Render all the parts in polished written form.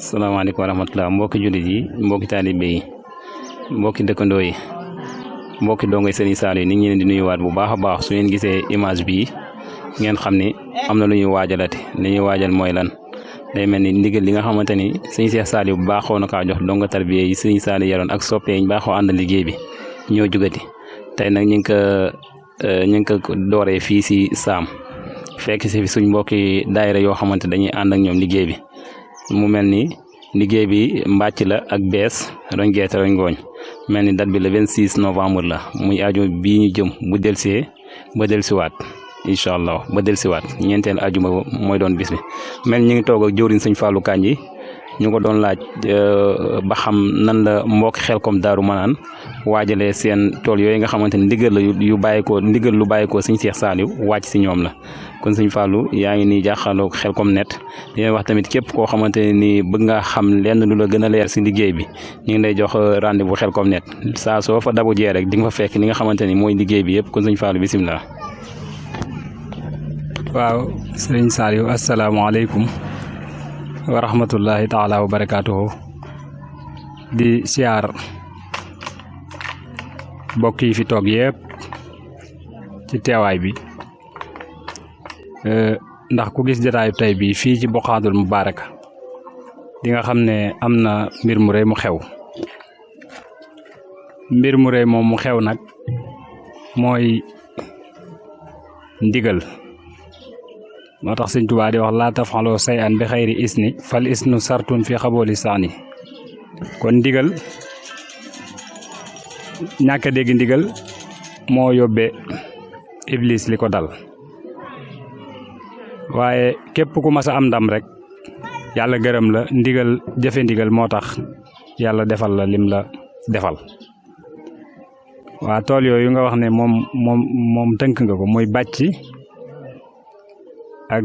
salaamaaleykum wa rahmatulah mbokki jullit yi mbokki taalibe yi mbokki dëkkandoo yi mbokki dongoy Serigne Saliou ni ngi leen di nuyuwaat bu baax a baax su ngeen gisee image bii ngeen xam ni am na lu ñuy waajalati li ñuy waajal mooy lan day mel ni ndigal li nga xamante ni Serigne Cheikh Saliou bu baaxoo na kaa jox dongo tarbiya yi Serigne Saliou yaroon ak soppe yi baaxoo ànd liggéey bi ñoo jugati tey nag ñu ngi ko dooree fii si Saam fekk si suñ mbokki daayira yoo xamante dañuy ànd ak ñoom liggéey bi mu mel ni liggéey bi mbàcc la ak bees roñ geete roñ ngooñ mel ni date bi le 26 novembre la muy aju bii ñu jëm bu delsee ba delsiwaat incha allah ba delsiwaat ñeenteel ajuma mooy doon bis bi mel ñu ngi toog ak jëwriñ sëñ Fallou Kandji ñu ko doon laaj ba xam nan la mbokk Xelkom Daaru Manaan waajalee seen tool yooyu nga xamante ni ndigal la yu bàyyikoo ndigal lu bàyyikoo sëñ Cheikh Saliou wàcc si ñoom la kon sëñ Fallou yaa ngi nii jàkkaarloog Xelkom net dina wax tamit képp koo xamante ne nii bëgg nga xam lenn lu la gën a leer si liggéey bi ñu ngi lay jox rendez-vous Xelkom net saa soo fa dabu jee rek di nga fa fekk li nga xamante ni mooy liggéey bi yëpp kon sëñ Fallou bisimilah. waaw sëñ Saliou asalaamaaleykum wa rahmatullahi taala wa barakaatuhu di siyaar mbokk yi fi toog yëpp ci teewaay bi ndax ku gis jotaayu tey bi fii ci Boqatul Mubaraka di nga xam ne am na mbir mu rëy mu xew mbir mu rëy moom mu xew nag mooy ndigal moo tax sëñ Tuubaa di wax laa tafaloo say an bi xayri isni fal isnu sartun fi xabooli saani kon ndigal ñàkk a dégg ndigal moo yóbbee iblis li ko dal waaye képp ku mas a am ndam rek yàlla gërëm la ndigal jëfe ndigal moo tax yàlla defal la lim la defal waa tool yooyu nga wax ne moom tënk nga ko muy bàcc ak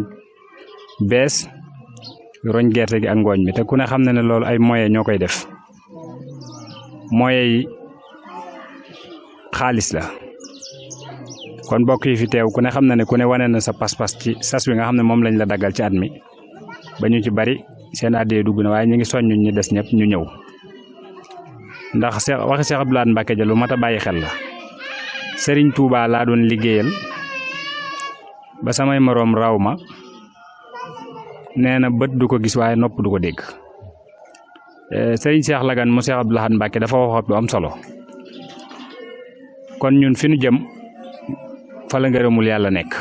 bees roñ gerte gi ak ngooñ mi te ku ne xam na ne loolu ay moyens ñoo koy def moyens yi xaalis la kon mbokk yi fi teew ku ne xam na ne ku ne wane na sa pas-pas ci sas wi nga xam ne moom lañ la daggal ci at mi ba ñu ci bari seen àddee dugg na waaye ñu ngi soññu ñu des ñëpp ñu ñëw ndax waxi Cheikh Abdou Lahad Mbacké ja lu mat a bàyyi xel la Serigne Touba laa doon liggéeyal ba samay moroom raw ma nee na bët du ko gis waaye nopp du ko dégg Serigne Cheikh Lagane mu Cheikh Abdou Lahad Mbacké dafa waxoon lu am solo kon ñun fi nu jëm fa la ngërëmul yàlla nekk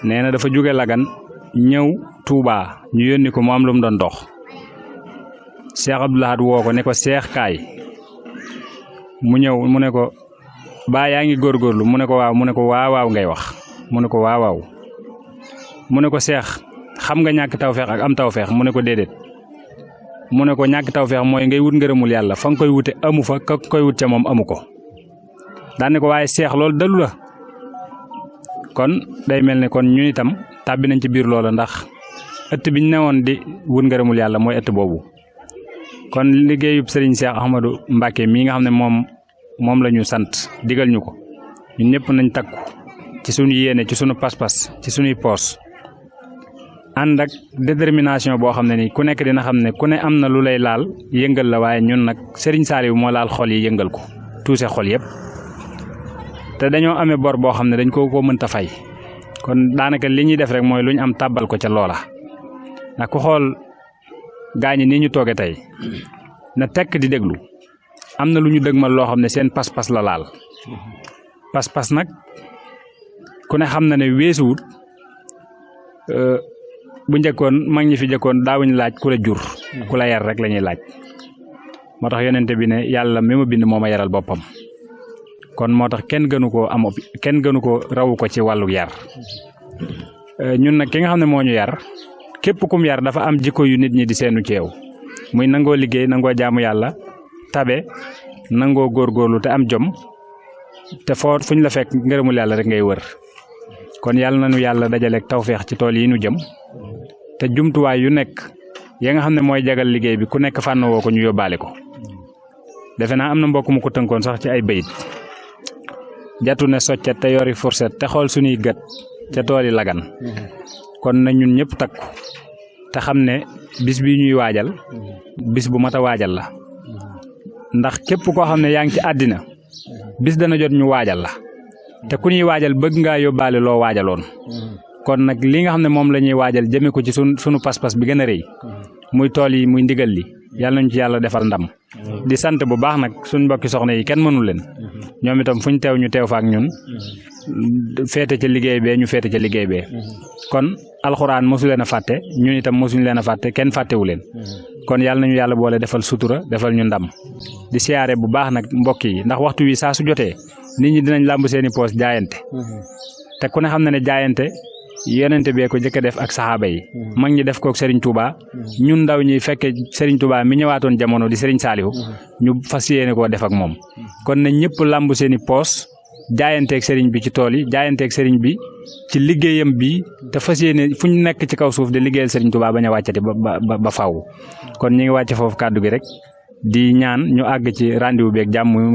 nee na dafa jóge Lagane ñëw Touba ñu yónni ko mu am lu mu doon dox Cheikh Abdou Lahad woo ko ne ko Cheikh kaay mu ñëw mu ne ko baa yaa ngi góorgóorlu mu ne ko waaw mu ne ko waawaaw ngay wax mu ne ko waawaaw mu ne ko Cheikh xam nga ñàkk tawfeex ak am tawfeex mu ne ko déedéet mu ne ko ñàkk tawfeex mooy ngay wut ngërëmul yàlla fa nga koy wute amu fa ka koy wut ca moom amu ko daan ne ko waaye Cheikh loolu dalu la kon day mel ne kon ñun itam tàbbi nañ ci biir loola ndax ëtt biñ newoon di wut ngërëmul yàlla mooy ëtt boobu kon liggéeyub Serigne Cheikh Ahmadou Mbacké mii nga xam ne moom la ñu sant digal ñu ko ñun ñëpp nañ takku ci suñu yéene ci suñu pas-pas ci suñuy poos ànd ak détermination boo xam ne ni ku nekk dina xam ne ku ne am na lu lay laal yëngal la waaye ñun nag Serigne Saliou moo laal xol yi yëngal ko tuuse xol yëpp te dañoo amee bor boo xam ne dañ ko mënta fay kon daanaka li ñuy def rek mooy lu ñu am tàbbal ko ca loola ndax ku xool gaañi nii ñu tooge tey na tekk di déglu am na lu ñu dëgmal loo xam ne seen pas-pas la laal pas-pas nag ku ne xam na ne weesuwut bu njëkkoon mag ñi fi njëkkoon daawuñu laaj ku la jur ku la yar rek la ñuy laaj moo tax yonente bi ne yàlla mi ma bind moo ma yaral boppam kon moo tax kenn gënu ko rawu ko ci wàllu yar ñun nag ki nga xam ne moo ñu yar képp kum yar dafa am jikko yu nit ñi di seenu ci yow muy nangoo liggéey nangoo jaamu yàlla tabe nangoo góorgóorlu te am jom te fuñ la fekk ngërëmul yàlla rek ngay wër kon yàlla nañu yàlla dajaleeg tawféex ci tool yi ñu jëm te jumtuwaay yu nekk ya nga xam ne mooy jagal liggéey bi ku nekk fànn woo ko ñu yóbbaale ko defe naa am na mbokk mu ko tënkoon sax ci ay bayit jatu ne soccet te yori fourchette te xool suñuy gët ca tooli Lagane kon na ñun ñëpp takku te xam ne bis bi ñuy waajal bis bu mat a waajal la ndax képp koo xam ne yaa ngi ci àddina bis dana jot ñu waajal la te ku ñuy waajal bëgg ngaa yóbbaale loo waajaloon kon nag li nga xam ne moom la ñuy waajal jëme ko ci sunu pas-pas bi gën a rëy muy tool yi muy ndigal li yàlla nañu ci yàlla defal ndam di sant bu baax nag suñ mbokki soxna yi kenn mënul leen ñoom itam fuñ teew ñu teew fa ak ñun féete ca liggéey bee ñu féete ca liggéey bee kon alxuraan mosu leen a fàtte ñun itam mosuñu leen a fàtte kenn fàttewu leen kon yàlla nañu yàlla boole defal sutura defal ñu ndam di siyaare bu baax nag mbokk yi ndax waxtu wi saa su jotee nit ñi dinañ làmb seeni poos jaayante te ku ne xam na ne jaayante yonente bee ko jëkk a def ak saxaaba yi mag ñi def kook Serigne Touba ñun ndaw ñi fekke Serigne Touba mi ñëwaatoon jamono di Serigne Saliou ñu fas yéene koo def ak moom kon na ñëpp làmb seeni poos jaayanteeg Serigne bi ci tool yi jaayanteeg Serigne bi ci liggéeyam bi te fas yéene fu ñu nekk ci kaw suuf di liggéeyal Serigne Touba bañ a wàccati ba faaw kon ñi ngi wàcce foofu kàddu gi rek di ñaan ñu àgg ci rendez-vous beeg jàmm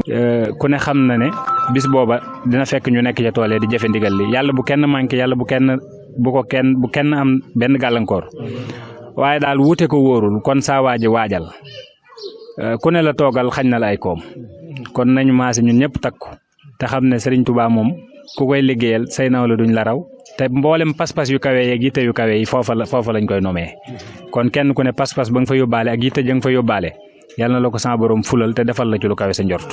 ku ne xam na ne bis booba dina fekk ñu nekk ca tool yi di jëfe ndigal li yàlla bu kenn manqué yàlla bu kenn am benn gàllankoor waaye daal wuute ko wóorul kon saa waaji waajal ku ne la toogal xañ na la ay koom kon nañu maase ñun ñëpp takku te xam ne Serigne Touba moom ku koy liggéeyal say nawle duñ la raw te mboolem pas-pas yu kawe yeeg yitte yu kawe yi foofa lañ koy nomee kon kenn ku ne pas-pas ba nga fa yóbbaale ak yitte ja nga fa yóbbaale yàlla na la ko sama borom fulal te defal la ci lu kawe sa njort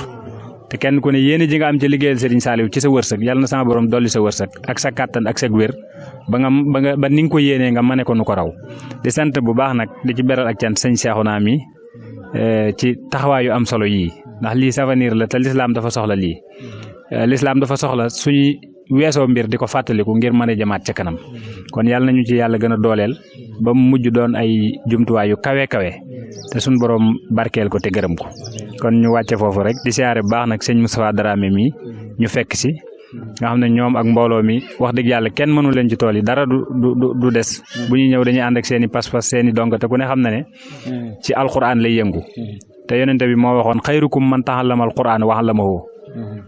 te kenn ku ne yéene ji nga am ci liggéeyal Serigne Saliou ci sa wërsëg yàlla na sama borom dolli sa wërsëg ak sa kàttan ak sa wér ba ni nga ko yéenee nga mane ko nu ko raw di sant bu baax nag di ci beral ak cant sëñ Cheikhouna mi ci taxawaayu am solo yii ndax lii savanir la te lislaam dafa soxla lii lislaam dafa soxla suñuy weesoo mbir di ko fàttaliku ngir mën a jëmaat ca kanam kon yàlla nañu ci yàlla gën a dooleel ba mu mujj doon ay jumtuwaay yu kawe te suñ borom barkeel ko te gërëm ko kon ñu wàcce foofu rek di siyaare bu baax nag sëñ Moustapha Dramé mi ñu fekk si nga xam ne ñoom ak mbooloo mi wax dëgg yàlla kenn mënu leen ci tool yi dara du des bu ñuy ñëw dañuy ànd ak seen i pas-pas seen i donk te ku ne xam na ne ci alquran lay yëngu te yonente bi moo waxoon xayrukum man ta'allama alquran wa 'allamahu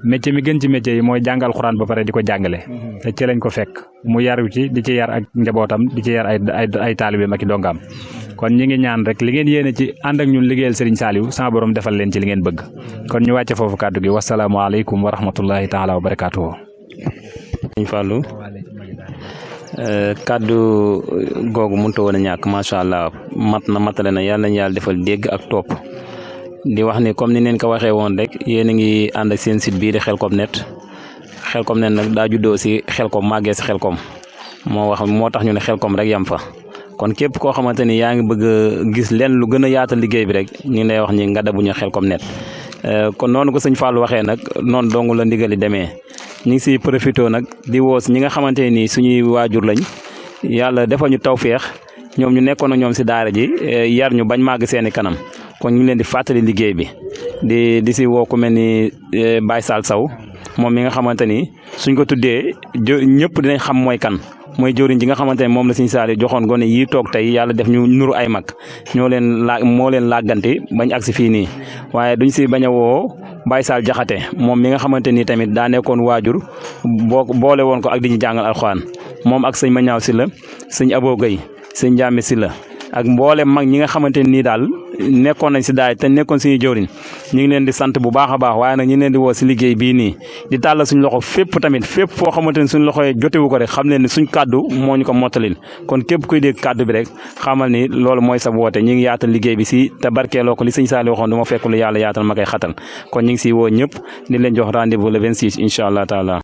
métier mi gën ci métier yi mooy jàng alxuraan ba pare di ko jàngale te ci lañ ko fekk mu yaru ci di ci yar ak njabootam di ci yar ay taalibeem ak i dongaam kon ñi ngi ñaan rek li ngeen yéene ci ànd ak ñun liggéeyal Serigne Saliou sama borom defal leen ci li ngeen bëgg kon ñu wàcce foofu kàddu gi wasalaamu aleykum wa rahmatullahi taala wa barakaatuhu. Sëñ Fallou kàddu googu mënut a woon a ñàkk macha allah matale na yàlla nañu yàlla defal dégg ak topp. di wax ni comme ni neen ko waxee woon rek yéen a ngi ànd ak seen site bii di Khelcom Net nag daa juddoo si Khelcom màggee si Khelcom moo tax ñu ne Khelcom rek yam fa kon képp koo xamante ni yaa ngi bëgg a gis leen lu gën a yaatal liggéey bi rek ñu ngi lay wax ni nga dabu ñu Khelcom Net kon noonu ko sëñ Fallou waxee nag noonu dong la ndigali demee ñu ngi siy profité nag di woos ñi nga xamante ni suñuy waajur lañ yàlla defal ñu tawféex ñoom ñu nekkoon ak ñoom si daara ji yar ñu bañ màgg seeni kanam kon ñu ngi leen di fàttali liggéey bi di si woo ku mel ni Baye Sall Sow moom mi nga xamante ni suñ ko tuddee ñëpp dinañ xam mooy kan mooy jëwriñ ji nga xamante ne moom la Serigne Saliou joxoon gone yii toog tey yàlla def ñu nuru ay mag moo leen làgganti bañ agsi fii nii waaye duñ si bañ a woo Baye Sall Jaxate moom mi nga xamante ni tamit daa nekkoon waajur boole woon ko ak di ñu jàngal alxuraan moom ak sëñ Mañaaw Silla sëñ Abo Gueye sëñ Jaame Silla ak mboolem mag ñi nga xamante nii daal nekkoon nañ si daay te nekkoon suñuy jëwriñ ñu ngi leen di sant bu baax a baax waaye nag ñu ngi leen di woo si liggéey bii nii di tàllal suñu loxo fépp tamit fépp foo xamante ni suñu loxo jotewu ko rek xam leen ni suñ kàddu moo ñu ko mottalil kon képp kuy dégg kàddu bi rek xamal ni loolu mooy sa woote ñu ngi yaatal liggéey bi si te barkeeloo ko li sëñ Saliou waxoon du ma fekk lu yàlla yaatal ma koy xatal kon ñu ngi si woo ñëpp di leen jox rendez-vous le 26 incha allah taala